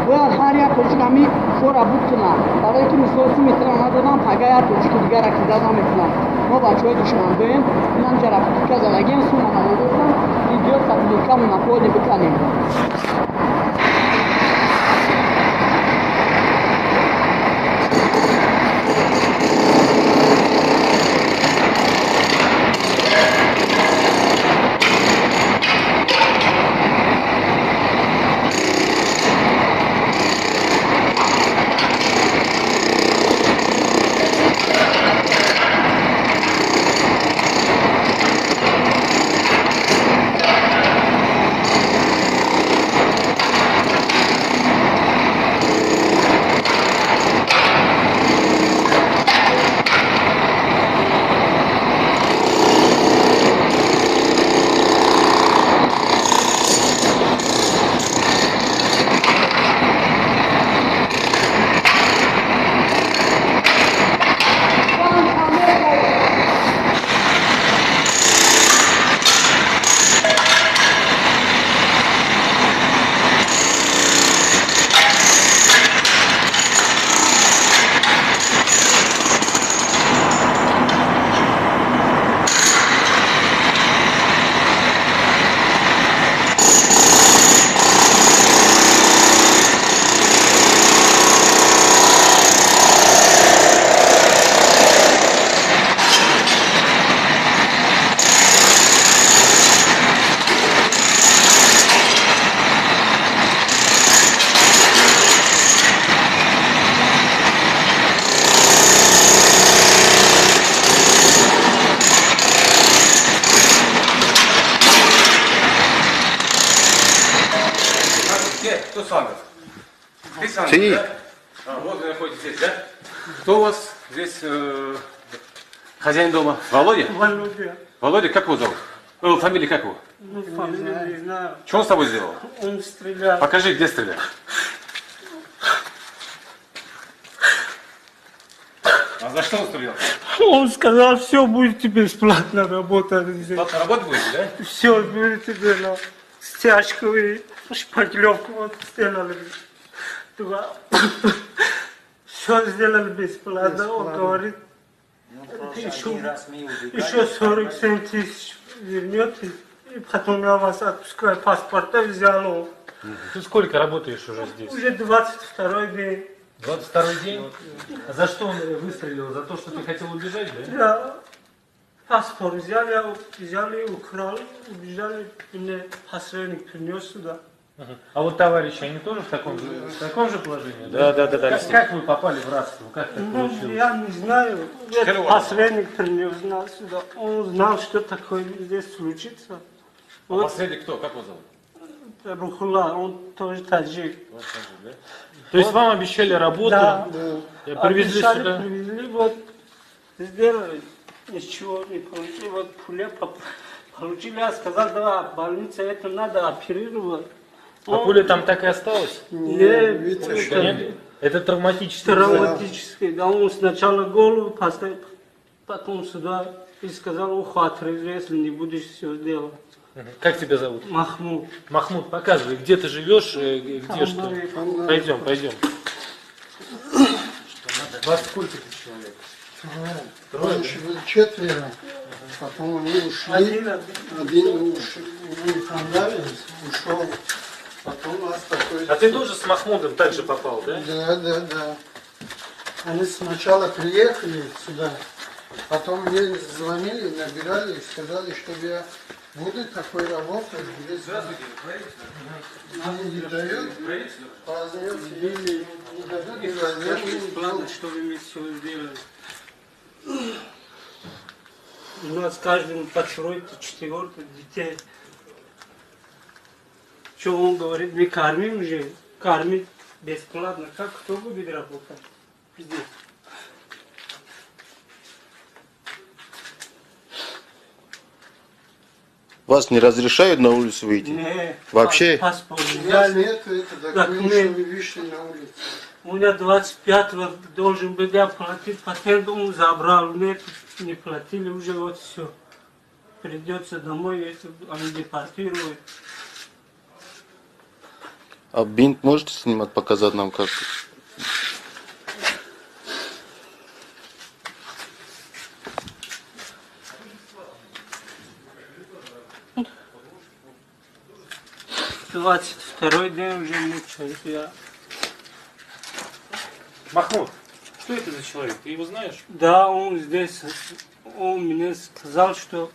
Бояд ҳар як тоҷик ҳамин кора бикунад. Барое ки мисол суми тира надодам, пага як тоҷики дигара кида намекунам. Мо бачаҳои душанбеем, инам ҷара плитка задагием, сума надодастам, идиотса плиткамона поли биканем. Кто с вами? Ты с вами, да? А, вот вы находитесь здесь, да? Кто у вас здесь хозяин дома? Володя? Володя. Володя, как его зовут? Фамилия как его? Ну, фамилию не знаю. Что он с тобой сделал? Он стрелял. Покажи, где стрелял. А за что он стрелял? Он сказал, все, будете бесплатно работать здесь. Бесплатно работать будете, да? Все, будете, да. Стяжку и шпаклевку вот сделали. Все сделали бесплатно. Он говорит, еще 47 тысяч вернете, и потом я вас отпускаю. Паспорта взял он. Ты сколько работаешь уже здесь? Уже 22-й день. 22-й день? А за что он выстрелил? За то, что ты хотел убежать, да? Да. Паспорт взяли, украли, убежали, мне посредник принес сюда. А вот товарищи, они тоже в таком же положении? Да, да, да. Да, как вы попали в рабство? Как так получилось? Я не знаю. Посредник принес нас сюда. Он знал, что такое здесь случится. А вот. Посредник кто? Как его зовут? Рухула, он тоже таджик. Он таджик, да? То есть вам обещали работу? Да. Привезли обещали, сюда? Привезли, вот, сделали. Ничего не получили, вот пуля получили, я сказал, да, больница, это надо оперировать. А пуля там так и осталась? Нет, нет, это травматический. Травматический, да, он сначала голову поставил, потом сюда и сказал, ухо отрежу, если не будешь все делать. Как тебя зовут? Махмуд. Махмуд, показывай, где ты живешь, где что. Пойдем, пойдем. Вас сколько человек? Трое. Раньше было четверо, потом они ушли, один ушел, не понравилось, ушел, потом нас такой... А ты тоже с Махмудом также попал, да? Да, да, да. Они сначала приехали сюда, потом мне звонили, набирали и сказали, чтобы я буду такой работать, где мне не дают, возьмете или не дадут, не возьмете. Чтобы мы все сделали. У нас каждому по трое, четвертое детей. Что он говорит, мы кормим же, кормить бесплатно. Как кто будет работать здесь? Вас не разрешают на улицу выйти? Нет. Вообще? Паспорт. У нас нет этого документа, что вы вышли на улицу. У меня 25-го должен был я платить патент, он забрал. Нет. Не платили уже, вот все. Придется домой, если они депортируют. А бинт можете снимать, показать нам, как? Двадцать второй день уже мучаюсь я. Махмуд, что это за человек? Ты его знаешь? Да, он здесь, он мне сказал, что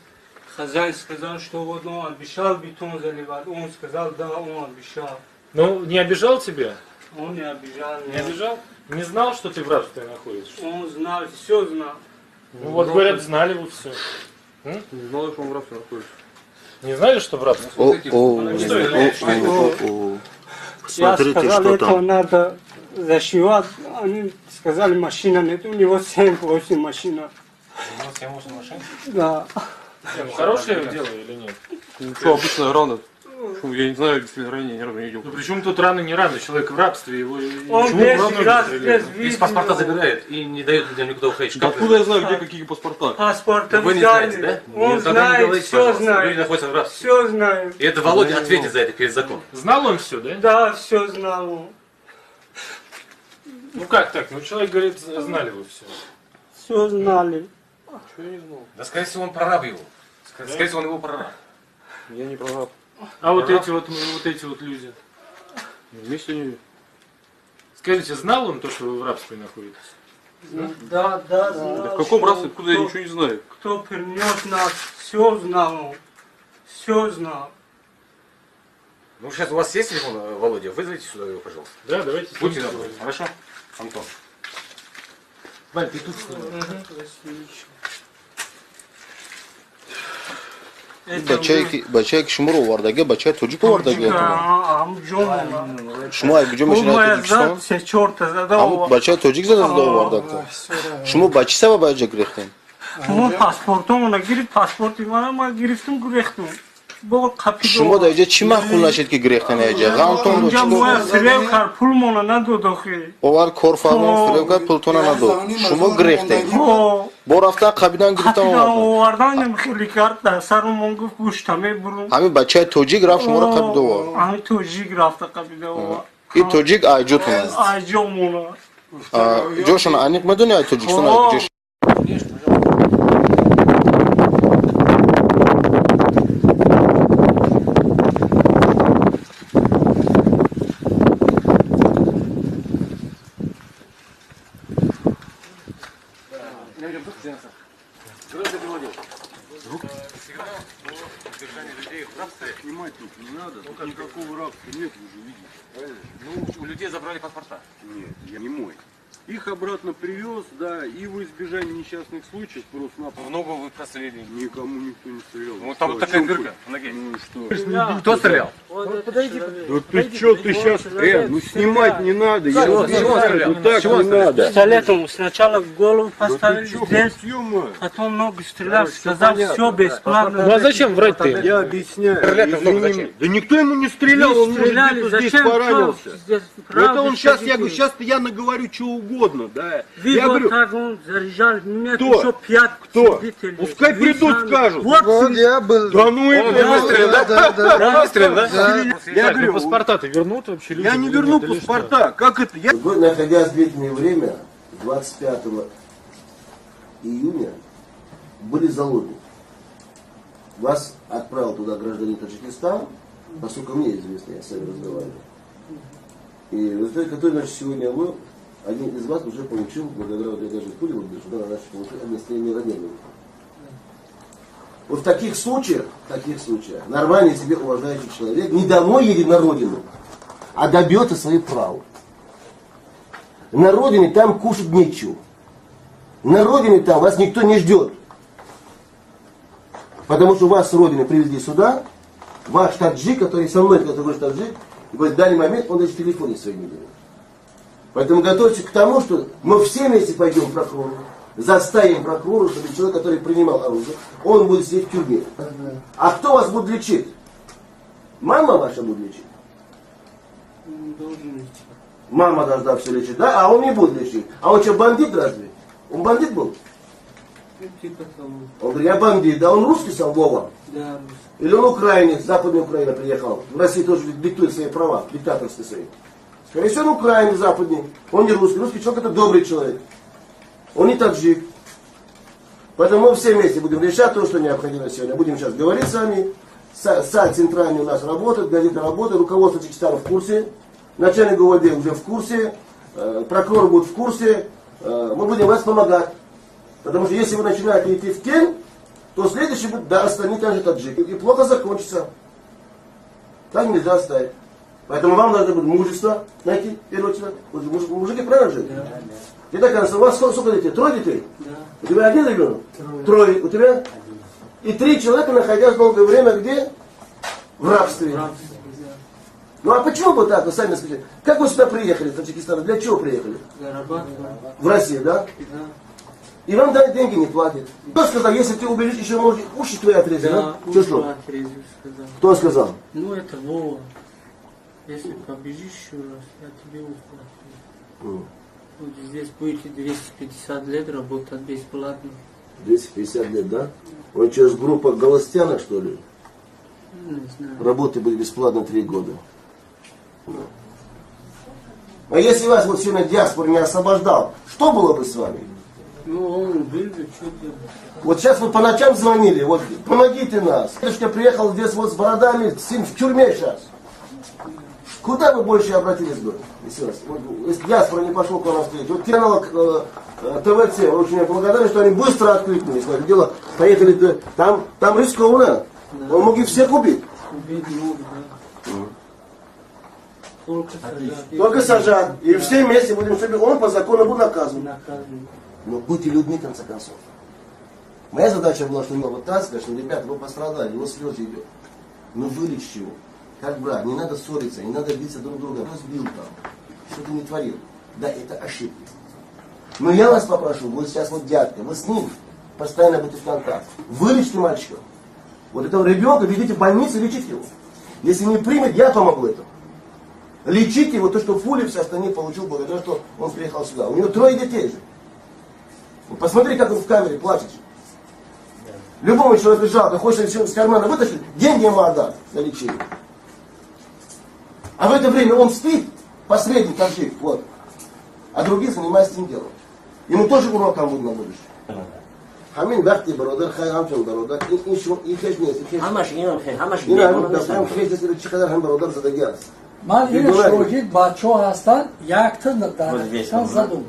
хозяин сказал, что вот он обещал бетон заливать. Он сказал, да, он обещал. Ну, не обижал тебя? Он не обижал Не меня. обижал? Не знал, что ты в рабстве находишься? Он знал, все знал. Ну вот, говорят, знали вот все. Не знал, что он в рабстве находится. Не знали, что в рабстве? О, о, Что это? о, о, о. Я Смотрите, сказал, что это там. надо зашивать. Они сказали, машина нет. У него 7-8 машина. Да. Не, ну, хорошее дело или нет? Ну что, обычная рана. Фу, я не знаю, если ранее ни разу не видел. Ну при чем тут рано, не рано? Человек в рабстве, его... Он Почему 10 в ноги раз стреляют? без Из паспорта видео. забирают и не дают людям никуда уходить. Да Как откуда я знаю, где какие паспорта? Паспорта Вы не взяли. знаете, да? Он Нет, тогда не знает, говорите, все пожалуйста. Люди знает. находятся в рабстве. Все знает. И это Володя ответит за это перед законом. Знал он все, да? Да, все знал он. Ну как так? Ну человек говорит, знали вы все. Все знали. Да, скорее всего, он прораб его. Скорее всего, он его прораб. Я не прораб. А вот эти вот люди. Вместе не... Скажите, знал он то, что вы в рабстве находитесь? Да, да, знал. Да в каком что рабстве? Откуда я кто- ничего не знаю? Кто принес нас, все знал он. Все знал. Ну, сейчас у вас есть телефон, Володя? Вызовите сюда его, пожалуйста. Да, давайте. Будьте добры. Хорошо? Антон. Валь, ты тут с ним. Бачае ки шуморо овардаги, бачаи тоҷик овардаги. Шумо ай куҷо мешинед Тоҷикистон? Ҳамун бачаи тоҷик зада зада овардагта. Шумо ба чӣ сабаб аҷа гирехтем? Мо паспортомона гирифт, паспорти мана ма гирифтум, гурехтум. Шумо дар иҷа чӣ маъқул нашед ки гирехтен аҷа? Ғамтон бо чӣ Моя фиреб кард, пулмона надод охи. Овар корфармон фиреб кард, пултона надод. Шумо гирехтен. Бо рафтан қабидан гирифтан овардан. Овардан хеле кард, дар сарумон гуфт гӯшта мебурум. Ҳамин бачаи тоҷик рафт шуморо қабида овард. Ҳамин тоҷик рафта қабида овард. Ин тоҷик айҷотон аст. Айҷомона. Ҷошона аниқ медонӣ ай Тоҷикистон ай куҷо? Снимать тут не надо, тут никакого рабства нет, вы же видите, правильно? Ну, у людей забрали паспорта. Нет, я не мой. Их обратно привез, да, и в избежание несчастных случаев просто-напросто. В ногу вы прострелили. Никому никто не стрелял. Вот там вот такая дырка в ноге. Ну и что? Кто стрелял? Вот подойди, Да ты чё, ты сейчас, ну снимать не надо, я Чего? не Чего знаю, стрелял? ну так Чего не надо. Пистолетом сначала в голову Да ты поставили чё, здесь, ё-моё. потом ногу стрелял, сказал, все бесплатно. Ну а зачем врать-то им? Я объясняю. Стрелять-то в ногу извини зачем? меня. Да никто ему не стрелял, он может Стреляли, где-то здесь зачем? поранился. Кто здесь? Это Правду он сейчас, я скажите. говорю, сейчас я наговорю что угодно, да. Вы Я вот говорю, так он заряжал, меня Кто? еще 5 Кто? свидетелей. Пускай Вы придут, сами. скажут. Вот Вот я был. да ну Он это... выстрелил, да? Да, да. Выстрелил, да? Я Так, ну говорю, паспорта-то вернут вообще людям? я не или верну нет, или что? паспорта. Как это? Я Вы, находясь в длительное время, 25 июня, были заложники. Вас отправил туда гражданин Таджикистана, насколько мне известно, я с вами разговаривал. И в результате которой, значит, сегодня вы, один из вас уже получил, благодаря вот я даже пулю вот держу, да, значит, получил огнестрельное ранение. Вот в таких случаях, нормальный себе уважающий человек не домой едет на родину, а добьется своих прав. На родине там кушать нечего. На родине там вас никто не ждет. Потому что вас с родины привезли сюда, ваш таджик, который со мной, который ваш таджик, и вот в данный момент он даже телефон не свой не берет. Поэтому готовьтесь к тому, что мы все вместе пойдем к прокурору, заставим прокурора, чтобы человек, который принимал оружие, он будет сидеть в тюрьме. А кто вас будет лечить? Мама ваша будет лечить? Мама должна все лечить, да? А он не будет лечить. А он что, бандит разве? Он бандит был? Ну, типа того. Он говорит, я бандит. Да, он русский сам, Вова? Да, русский. Или он украинец, Западная Украина приехал. В России тоже диктует свои права, диктаторские свои. Скорее всего, он украинец западный. Он не русский. Русский человек — это добрый человек. Он не таджик. Поэтому мы все вместе будем решать то, что необходимо сегодня. Будем сейчас говорить с вами. Сайт центральный у нас работает, газета работает, руководство Таджикистана в курсе, начальник ГУВД уже в курсе, прокурор будет в курсе. Мы будем вас помогать. Потому что если вы начинаете идти в тень, то следующий будет, да, остальные также таджики. И плохо закончится. Так нельзя оставить. Поэтому вам надо будет мужество найти, в первую очередь. Мужики правильно же? Да. И так, у вас сколько детей? Трое детей? Да. У тебя один ребенок? Трое. Трое. У тебя? Один. И 3 человека, находясь долгое время где? В рабстве. В рабстве, да. Ну а почему бы так, вы сами скажите? Как вы сюда приехали, из Таджикистана? Для чего приехали? Зарабатывать. В Россию, да? Да. И вам дали деньги не платят. Кто сказал, если ты убежишь, еще может уши твои отрезать, да? Да, уши отрезать, сказал. Кто сказал? Ну это Вова. Если побежишь еще раз, я тебе ухо отрежу. Вот здесь будете 250 лет работать бесплатно. 250 лет, да? Он что, с группа Галастяна, что ли? Не знаю. Работы были бесплатно 3 года. А если вас вот сегодня диаспора не освобождал, что было бы с вами? Ну, он убил бы, что делать? Вот сейчас вы по ночам звонили, вот помогите нас. Дедушка приехал здесь вот с бородами, сын в тюрьме сейчас. Куда вы больше обратились бы? Если, вас, вот, если диаспора не пошел к вам навстречу. Вот канал ТВЦ, очень я благодарен, что они быстро откликнулись. Дело, поехали, там рискованно. Да. Он мог и всех убить. Убить мог, да. Только сажать. Только сажать. И все вместе будем, чтобы он по закону был наказан. Наказан. Но будьте людьми, в конце концов. Моя задача была, что вот так сказать, что, ребята, вы пострадали, его слезы идет. Но вылечь его. Как брат, не надо ссориться, не надо биться друг друга. Кто сбил там, что ты не творил. Да, это ошибки. Но я вас попрошу, вы сейчас вот дядька, вы с ним постоянно будете в контакте. Вылечите мальчика. Вот этого ребенка ведите в больницу, лечите его. Если не примет, я помогу этому. Лечите его, то, что пули все остальные получил, благодаря что он приехал сюда. У него 3 детей же. Вот посмотри, как он в камере плачет. Любому человеку жалко, хочешь с кармана вытащить, деньги ему отдать на лечение. А в это время он спит, последний таджик, вот. А другие занимаются этим делом. Ему тоже уроком будет на будущее. Ҳамин вақти бародар хай ҳамчун бародар ин шумо ин хеш нест, ин хеш. Ҳамаш инам хеш, ҳамаш ин ҳам хеш нест, чӣ қадар ҳам бародар задагӣ аст. Ман ин шогирд бачаҳо ҳастанд, якта дар задум.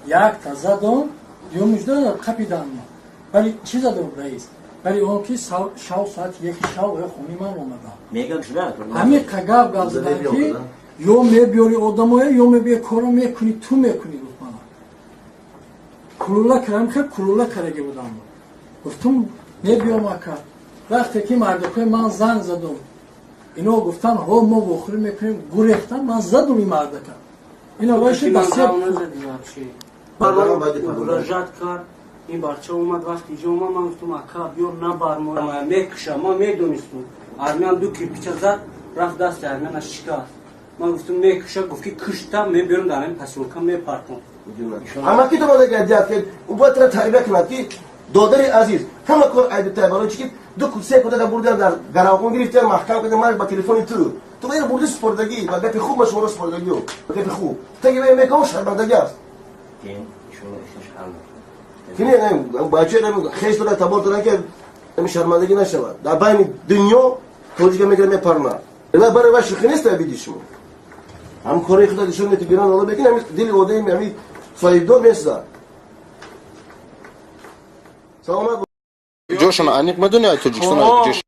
Якта задум, юмужда қапидан ман. Вале чӣ задум раис? Вале он ки шав соат 1 шав хони ман омадам. Мегам шуда. Ҳамин қагав гап задан ки ё мебиёри одамоя, ё мебиёри коро мекунӣ, ту мекунӣ гуфт мана. Кулула кардам, хел кулула кардаги будам. Гуфтум мебиём ака. Вақте ки мардакои ман занг задум, ино гуфтан ҳо мо вохӯрӣ мекунем, гурехтан, ман задум ин мардака. Ино вайши басе муроҷиат кард. Ин бача омад, вақти иҷо омад, ман гуфтум ака биёр набар мо мекуша, ман медонистум. Армян 2 кирпича зад, рафт дасти армяна шикаст. Ман гуфтум мекуша, гуфт ки кушта, мебиёрам дар ҳамин посёлка мепартом. Ҳама ки дода гардиад, ки ӯ бояд тра тарбия кунад, ки додари азиз, ҳама кор айби тай, барои чӣ ки 2-3 кӯдака бурдан дар гаравхон гирифтан, маҳкам кардан, марг ба телефони ту. Ту бояд бурди супордагӣ, ба гапи хуб ма шуморо супордагӣ, ба гапи хуб. Таги вай мекунам шармандагӣ аст. Ки не, бача хеш дора, табор дора, ки ҳамин шармандагӣ нашавад. Дар байни дунё тоҷика мегирад, мепарнад. Ва барои вай шӯхӣ нест, види шумо. Ҳам кори худо нишон медиҳад, гирон Аллоҳ мекунад, ҳамин дили одами ҳамин соҳибдор месӯзад. Саломат. Ҷошона аниқ медонӣ ай Тоҷикистон ай куҷо?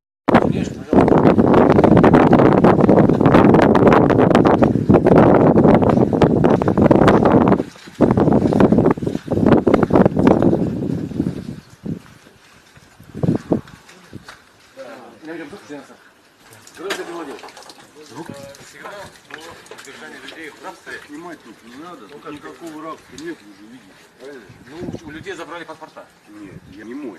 Снимать тут не надо, тут никакого рабства нет, вы же видите, правильно? Ну, у людей забрали паспорта. Нет, я не мой.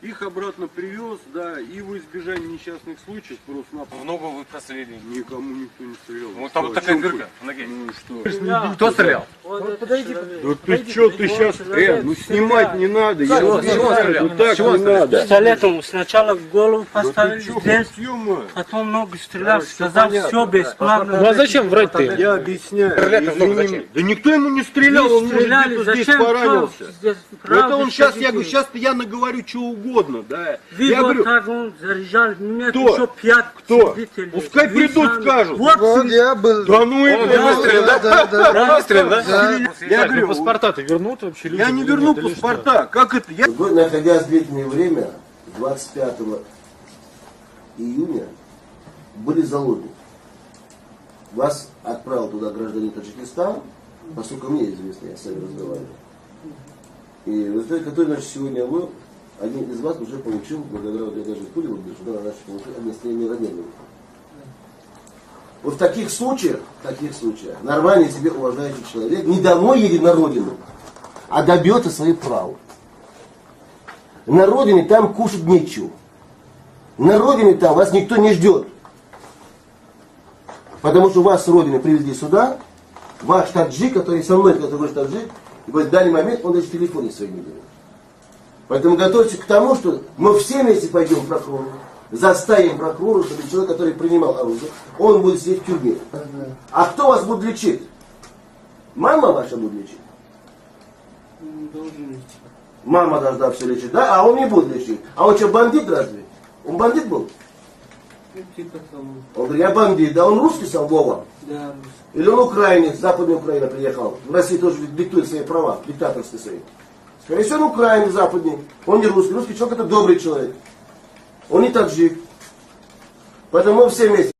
Их обратно привез, да, и во избежание несчастных случаев просто-напросто. В ногу вы прострелили? Никому никто не стрелял. Вот там вот такая дырка в ноге. Ну и что? Кто стрелял? Вот подойди. Да ты что, ты сейчас, ну снимать не надо. С чего он стрелял? Ну так не надо. Пистолетом сначала в голову поставили здесь, потом ногу стрелял, сказал, все бесплатно. Ну а зачем врать-то? Я объясняю. Да никто ему не стрелял, он где-то здесь поранился. Это он сейчас, я говорю, сейчас я наговорю что угодно. Да. Я говорю, так он заряжал, меня кто? Еще 5 кто? Пускай придут, скажут. Вот я был. Да ну и выстрел, да? Да, выстрел, да? Я говорю, паспорта-то вернут вообще люди? Я не верну паспорта. Как это? Я... Вы, находясь в длительное время, 25 июня, были заложники. Вас отправил туда гражданин Таджикистана, поскольку мне известно, я с вами разговаривал. И в результате, который, значит, сегодня вы, один из вас уже получил, благодаря, вот я даже пулю выдержу, да, значит, получил огнестрельное ранение. Вот в таких случаях, нормальный себе уважающий человек не домой едет на родину, а добьется своих прав. На родине там кушать нечего. На родине там вас никто не ждет. Потому что вас с родины привезли сюда, ваш таджик, который со мной, который говорит таджик, и в данный момент он даже телефон свой не берет. Поэтому готовьтесь к тому, что мы все вместе пойдем к прокурору, заставим прокурора, чтобы человек, который принимал оружие, он будет сидеть в тюрьме. А кто вас будет лечить? Мама ваша будет лечить? Должен лечить. Мама должна все лечить, да? А он не будет лечить. А он что, бандит разве? Он бандит был? Типа того. Он говорит, я бандит. Да он русский сам, Вова? Да. Или он украинец, с Западной Украины приехал. В России тоже диктует свои права, диктаторские свои. Скорее всего, он украинец западный. Он не русский. Русский человек это добрый человек. Он не таджик. Поэтому мы все вместе.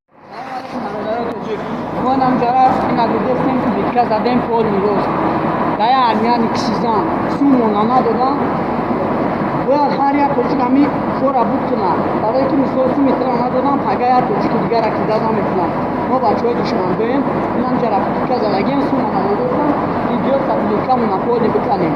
Бояд ҳар як тоҷик ҳами кора букунад, барое ки мисол суми тира надодам, пага як тоҷики дигара кида намекунам. Мо бачаҳои душанбеем, инам ҷарафтика задагем, сума надодостам, идиот сапликамона поли биканем.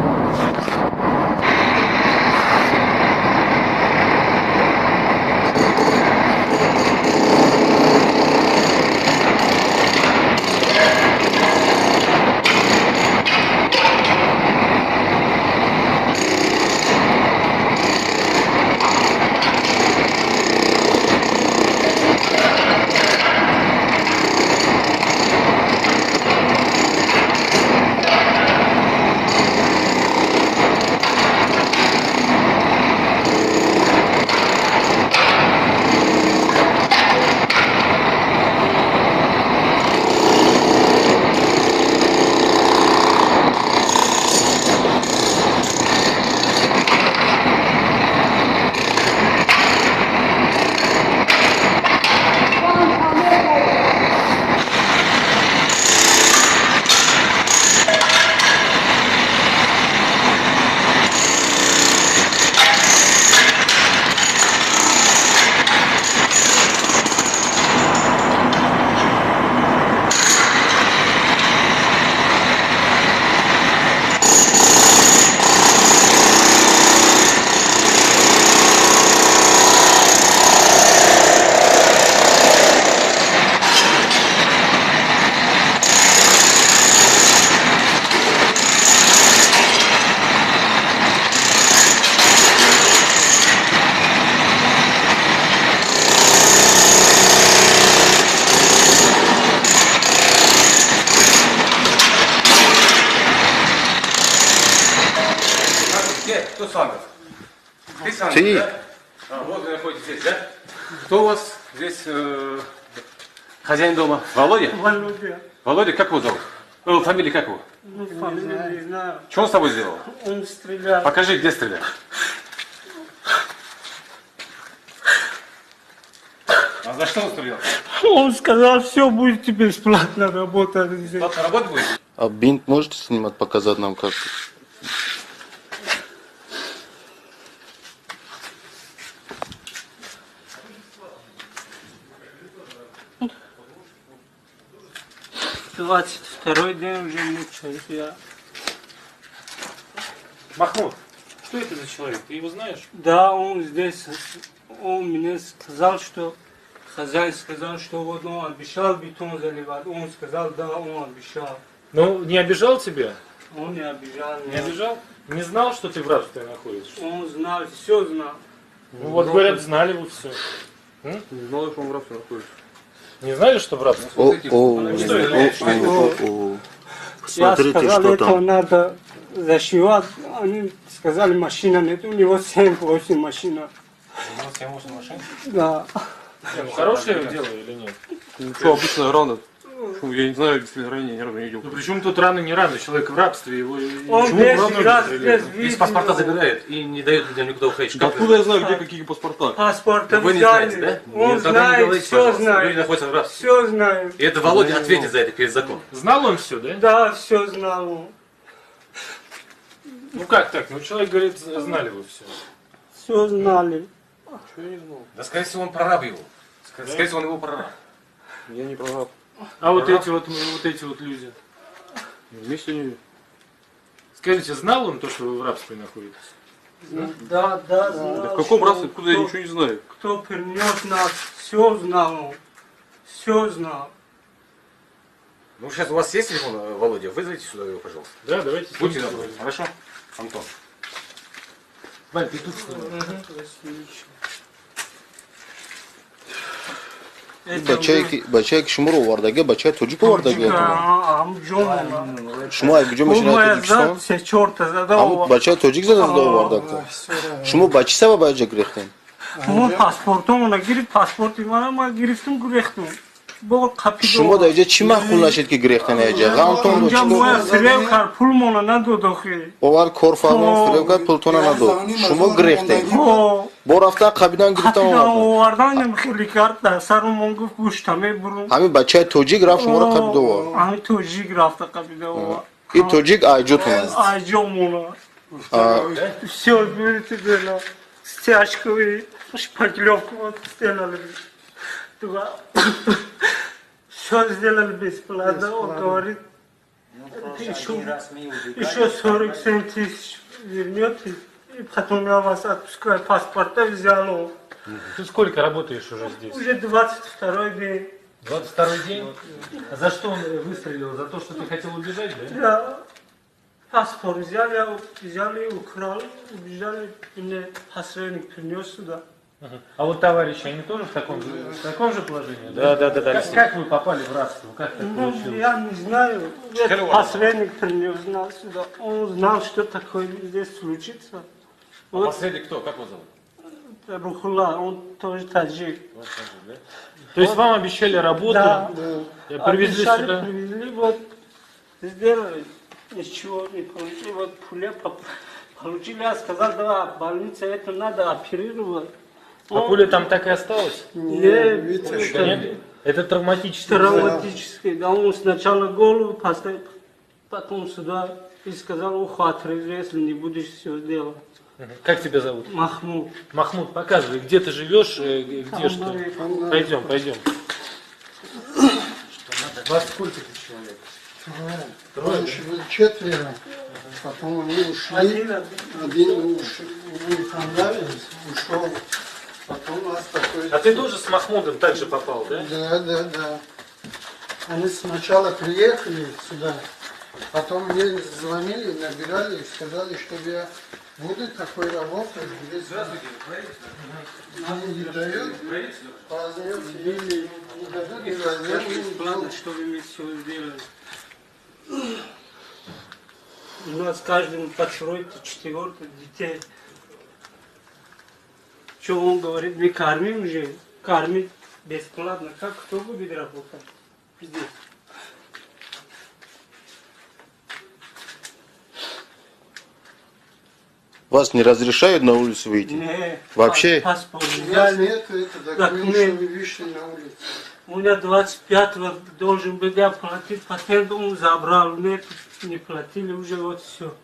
Кто с вами? Ты с вами, да? А, вот вы находитесь здесь, да? Кто у вас здесь хозяин дома? Володя? Володя. Володя, как его зовут? Фамилия как его? Ну, фамилию не знаю. Что он с тобой сделал? Он стрелял. Покажи, где стрелял. А за что он стрелял? Он сказал, все, будете бесплатно работать здесь. Бесплатно работать будете? А бинт можете снимать, показать нам как? Двадцать второй день уже мучаюсь я. Махмуд, Что это за человек? Ты его знаешь? Да, он здесь, он мне сказал, что хозяин сказал, что вот он обещал бетон заливать. Он сказал, да, он обещал. Ну, не обижал тебя? Он не обижал Не меня. обижал? Не знал, что ты в рабстве находишься? Он знал, все знал. Ну, вот говорят, знали вы все. Не знал, что он в рабстве находится. Не знали, что в рабстве? О, о, Что это? о, о, о. Я Смотрите, сказал, что это там. надо зашивать. Они сказали, машина нет. У него 7-8 машина. У него 7-8 машин? Да. Не, ну, хорошее дело или нет? Ну что, обычная рана. Я не знаю, если ранее ни разу не видел. Ну при чем тут рано, не рано? Человек в рабстве, его... Он Почему 10 в раз стреляли? здесь Из видел. паспорта забирают и не дают людям никуда уходить. Да откуда я знаю, где какие паспорта? Паспорта Вы не взяли. знаете, да? Он Нет, тогда не знает, говорите, все пожалуйста. знает. Люди находятся в рабстве. Все знает. И это Володя ответит за это перед законом. Знал он все, да? Да, все знал он. Ну как так? Ну человек говорит, знали вы все. Все знали. Да, скорее всего, он прораб его. Скорее всего, он его прораб. Я не прораб. А вот эти вот люди. Вместе не... Скажите, знал он то, что вы в рабстве находитесь? Да, да, знал. Да в каком что рабстве? Откуда я кто- ничего не знаю? Кто принес нас, все знал он. Все знал. Ну, сейчас у вас есть телефон, Володя? Вызовите сюда его, пожалуйста. Да, давайте. Будьте добры. Хорошо? Антон. Валь, ты тут с ним. Бачае ки шуморо овардаги, бачаи тоҷик овардаги. Шумо аз куҷо мешиносед Тоҷикистон? Ҳамун бачаи тоҷик зада зада овардагта. Шумо ба чӣ сабаб аҷа гирехтем? Мо паспортомона гирифт, паспорти мана ма гирифтум, гурехтум. Шумо дар иҷа чӣ маъқул нашид ки гирехтен аҷа? Ғамтон Инҷа моя фиреб кард, пулмона надод охи. Овар кор фармон фиреб кард, пултона надод. Шумо гирехтем. Бо рафтан қабидан гирифтан овардан хеле кард, дар сарумон гуфт гӯшта мебурум. Ҳамин бачаи тоҷик рафт шуморо қабида овард. Ҳамин тоҷик рафта қабида овард. Ин тоҷик айҷотон аст. Айҷомона. Всё, берите дела. Стяжку и шпаклёвку вот сделали. Все сделали бесплатно. Он говорит, еще 47 тысяч вернете, и потом я вас отпускаю. Паспорта взял он. Ты сколько работаешь уже здесь? Уже 22-й день. 22-й день? А за что он выстрелил? За то, что ты хотел убежать, да? Да. Паспорт взяли, украли, убежали. Мне посредник принес сюда. А вот товарищи, они тоже в таком же положении? Да, да, да. Как вы попали в рабство? Как так получилось? Я не знаю. Посредник принес нас сюда. Он знал, что такое здесь случится. А посредник кто? Как его зовут? Рухула, он тоже таджик. То есть вам обещали работу? Да. Привезли сюда? Привезли, вот сделали. Ничего не получили. Вот пуля получили. Я сказал, да, больница, это надо оперировать. А пуля там так и осталась? Нет, нет. Это травматический. Травматический. Да, он сначала голову поставил, потом сюда и сказал, ухо отрежу, если не будешь все делать. Как тебя зовут? Махмуд. Махмуд, показывай, где ты живешь, где что. Пойдем, пойдем. Вас сколько человек? Трое. Раньше было четверо, потом они ушли, один не понравился, ушел. Потом нас такой... А ты тоже с Махмудом также попал, да? Да, да, да. Они сначала приехали сюда, потом мне звонили, набирали и сказали, чтобы я буду такой работать. Здравствуйте, правительство. Не дают, возьмете или не дадут, не возьмете. Планы, чтобы мы все сделали. У нас каждому по трое, четвертое детей. Что он говорит, мы кормим же, кормить бесплатно. Как кто будет работать? Здесь. Вас не разрешают на улицу выйти? Нет. Вообще? Паспорт У нас нет этого документа, чтобы вышли на улицу. У меня 25-го должен был я платить патент, он забрал. Нет, не платили уже, вот все.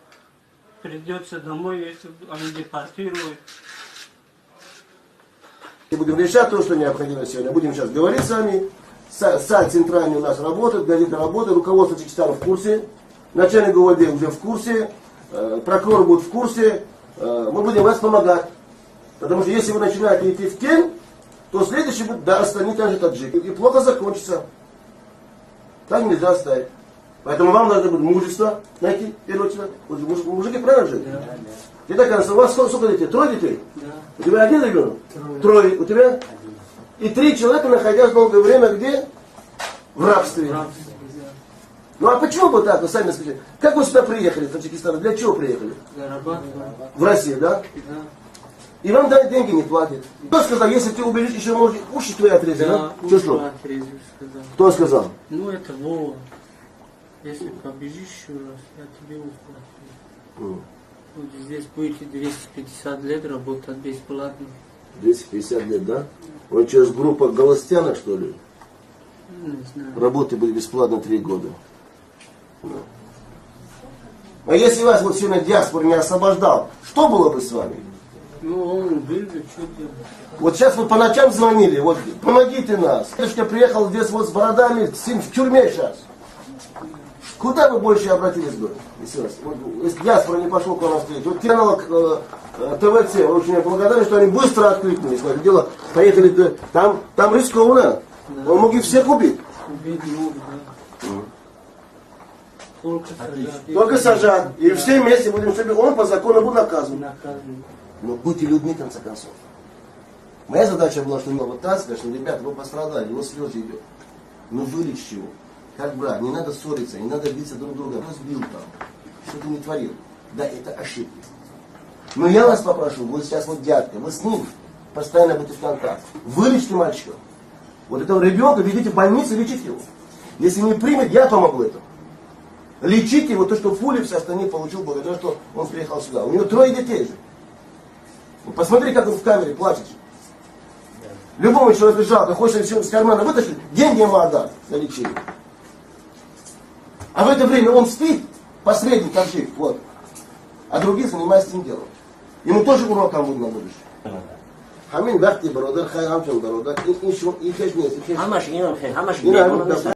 Придется домой, если они депортируют. И будем решать то, что необходимо сегодня. Будем сейчас говорить с вами. Сайт центральный у нас работает, газета работает, руководство Таджикистана в курсе, начальник ГУВД уже в курсе, прокурор будет в курсе, Мы будем вас помогать. Потому что если вы начинаете идти в тень, то следующий будет, да, остальные также таджики. И плохо закончится. Так нельзя оставить. Поэтому вам надо будет мужество найти, в первую очередь. Вот мужики правильно же? Да. И так, у вас сколько детей? Трое детей? Да. У тебя один ребенок? Трое. Трое. У тебя? Один. И 3 человека, находясь долгое время где? В рабстве. В рабстве, да. Ну а почему бы так, вы сами скажите? Как вы сюда приехали, из Таджикистана? Для чего приехали? Зарабатывать. В Россию, да? Да. И вам дали деньги не платят. Кто сказал, если ты убежишь, еще может уши твои отрезать, да? Да, уши отрезать, сказал. Кто сказал? Ну это Вова. Если побежишь еще раз, я тебе ухо отрежу. Вот здесь будете 250 лет работать бесплатно. 250 лет, да? Он через группу Галастяна, что ли? Не знаю. Работы были бесплатно 3 года. Да. А если вас вот сегодня диаспора не освобождал, что было бы с вами? Ну, он убил бы, что делать? Вот сейчас вы по ночам звонили, вот помогите нас. Дедушка приехал здесь вот с бородами, сын в тюрьме сейчас. Куда вы больше обратились бы, если вас, вот, если диаспора не пошел к вам навстречу? Вот телеканал ТВЦ, очень я благодарен, что они быстро откликнулись на это дело. Поехали, там рискованно. Да. Он мог и всех убить. Убить мог, да. Только сажать. Только сажать. И да. Все вместе будем, чтобы он по закону был наказан. Наказан. Но будьте людьми, в конце концов. Моя задача была, что вот так сказать, что, ребята, вы пострадали, его слезы идет. Но вылечь его. Как брат, не надо ссориться, не надо биться друг друга. Кто сбил там? Что ты не творил? Да, это ошибки. Но я вас попрошу, вы сейчас вот дядька, вы с ним постоянно будете в контакте. Вылечите мальчика. Вот этого ребенка ведите в больницу, лечите его. Если не примет, я помогу этому. Лечите его, то, что пули все остальные получил, благодаря что он приехал сюда. У него 3 детей же. Вот посмотри, как он в камере плачет. Любому человеку жалко, хочешь все с кармана вытащить, деньги ему отдать на лечение. А в это время он спит, посредник таджик, вот. А другие занимаются этим делом. Ему тоже уроком будет на будущее. Ҳамин вақти бародар хай ҳамчун бародар ин ин хеш нест. Ҳамаш инам хеш, ҳамаш.